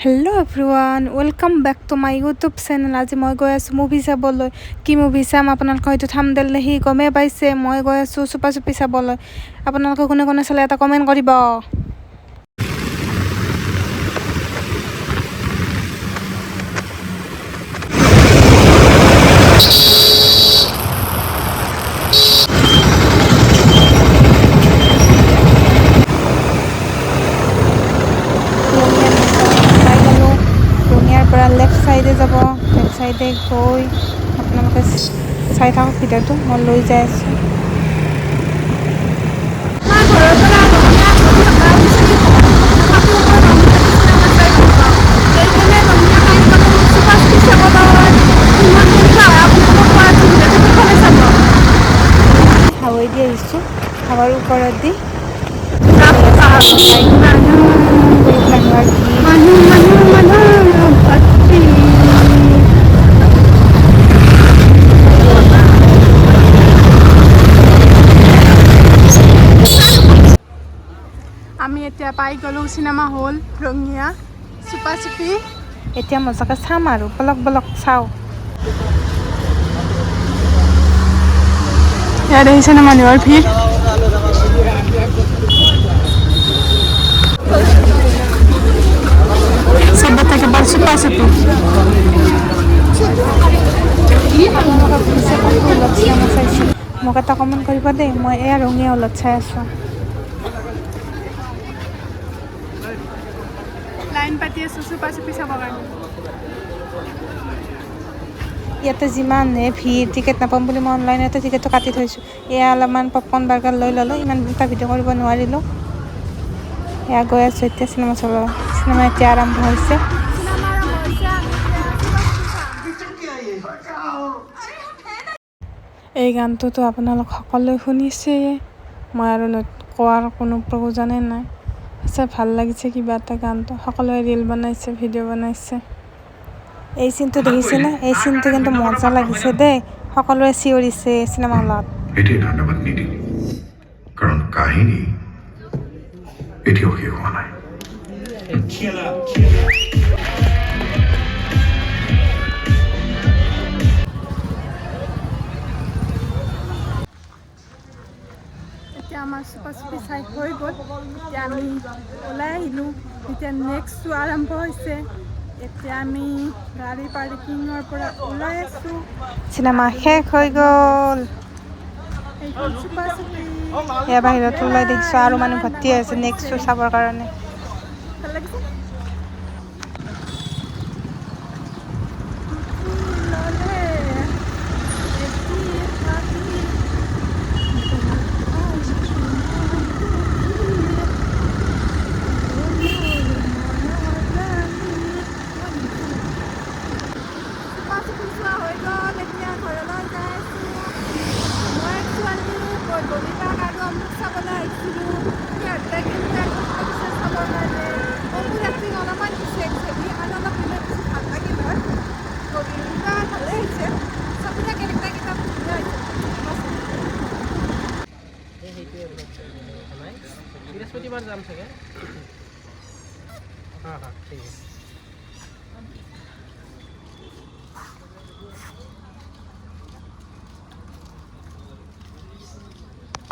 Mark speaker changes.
Speaker 1: Hello everyone, welcome back to my YouTube channel. আজি মই গৈ আছোঁ মুভি চাবলৈ। কি মুভি চাম, আপোনালোকে হয়তো থাম্বনেইল দেখি গমেই পাইছে। মই গৈ আছোঁ চুপা চুপি চাবলৈ। আপোনালোকে কোনে কোনে চালে এটা কমেণ্ট কৰিব। পাই গ'লোঁ। ৰঙিয়াৰ পৰা লেফ্ট ছাইডে যাব। লেফ্ট ছাইডে গৈ আপোনালোকে চাই থাকক ভিডিঅ'টো, মই লৈ যাই আছোঁ।
Speaker 2: আমাৰ ঘৰৰ পৰা ৰঙিয়া গৈ থকা বেছি তথাপিও মই ৰঙিয়াত চিনেমা চাই ভাল পাওঁ। সেইকাৰণে ৰঙিয়া পাই গ'লোঁ চুপা চুপি চাবলৈ। কিমান কেনেকুৱা হয় আপোনালোকক কোৱা আছোঁ, ভিডিঅ'টো শেষলৈ চাব।
Speaker 1: হাৱেদি আহিছোঁ, হাৱাৰ ওপৰত দি বহুত মানুহৰ ভিৰ।
Speaker 2: মানুহ মানুহ মানুহ ভৰ্তি। আমি এতিয়া পাই গ'লোঁ চিনেমা হল ৰঙিয়া, চুপা চুপি।
Speaker 1: এতিয়া মজাকৈ চাম আৰু। বলক বলক, চাওঁ।
Speaker 2: ইয়াত আহিছে ন মানুহৰ ভিৰ। চবতে কেৱল চুপা চুপি।
Speaker 1: আপোনালোকে পিছে কোনটো হলত চিনেমা চাইছে, মোক এটা কমেণ্ট কৰিব দেই। মই এয়া ৰঙিয়া হলত চাই আছোঁ।
Speaker 2: লাইন পাতি আছোঁ চুপা চুপি চাবৰ কাৰণে।
Speaker 1: ইয়াতে যিমানহে ভিৰ, টিকেট নাপাম বুলি মই অনলাইনতে টিকেটটো কাটি থৈছোঁ। এয়া অলপমান পপকৰ্ণ, বাৰ্গাৰ লৈ ল'লোঁ। ইমান এটা ভিডিঅ' কৰিব নোৱাৰিলোঁ। এয়া গৈ আছোঁ এতিয়া চিনেমা চাব। চিনেমা এতিয়া আৰম্ভ হৈছে।
Speaker 2: চিনেমা আৰম্ভ হৈছে, আমি এতিয়া চুপা চুপি চাম।
Speaker 1: এই গানটোতো আপোনালোক সকলোৱে শুনিছেই, মই আৰু কোৱাৰ কোনো প্ৰয়োজনেই নাই। সঁচাই ভাল লাগিছে কিবা এটা গানটো। সকলোৱে ৰিল বনাইছে, ভিডিঅ' বনাইছে। এই চিনটো দেখিছেনে? এই চিনটো কিন্তু মজা লাগিছে দেই। সকলোৱে চিঞৰিছে চিনেমা হলত।
Speaker 3: এতিয়াই ধন্যবাদ নিদিওঁ, কাৰণ কাহিনী এতিয়াও শেষ হোৱা নাই।
Speaker 2: এতিয়া আমাৰ চুপা চুপি চাই হৈ গ'ল। এতিয়া আমি ওলাই আহিলোঁ। এতিয়া নেক্সট শ্ব' আৰম্ভ হৈছে। এতিয়া আমি গাড়ী পাৰ্কিঙৰ পৰা ওলাই আছোঁ।
Speaker 1: চিনেমা শেষ হৈ গ'ল।
Speaker 2: এইখন চুপা চুপি।
Speaker 1: এয়া বাহিৰত ওলাই দেখিছোঁ আৰু মানুহ ভৰ্তি আছে নেক্সট শ্ব' চাবৰ কাৰণে।
Speaker 2: ভাল লাগিছে। ল'লে এটি হাঁহি। চুপা চুপি চোৱা হৈ গ'ল। এতিয়া ঘৰলৈ যাই আছোঁ। মই একচুৱেলি বৈভৱী আৰু অমুক চাবলৈ আহিছিলোঁ। সিহঁতে কিন্তু একদম লাগিছে চাবৰ কাৰণে। অমুৰ এক্টিং অলপমান দিছে একচুৱেলি, আৰু অলপ দিলে বেছি ভাল লাগিল হয়। বৈভৱী ভালেই হৈছে। চবকেইটা কেৰেক্টাৰকেইটা ধুনীয়া হৈছে।
Speaker 4: সেইটোৱে বনাই বৃহস্পতিবাৰ যাম চাগে। হা হা, ঠিক আছে।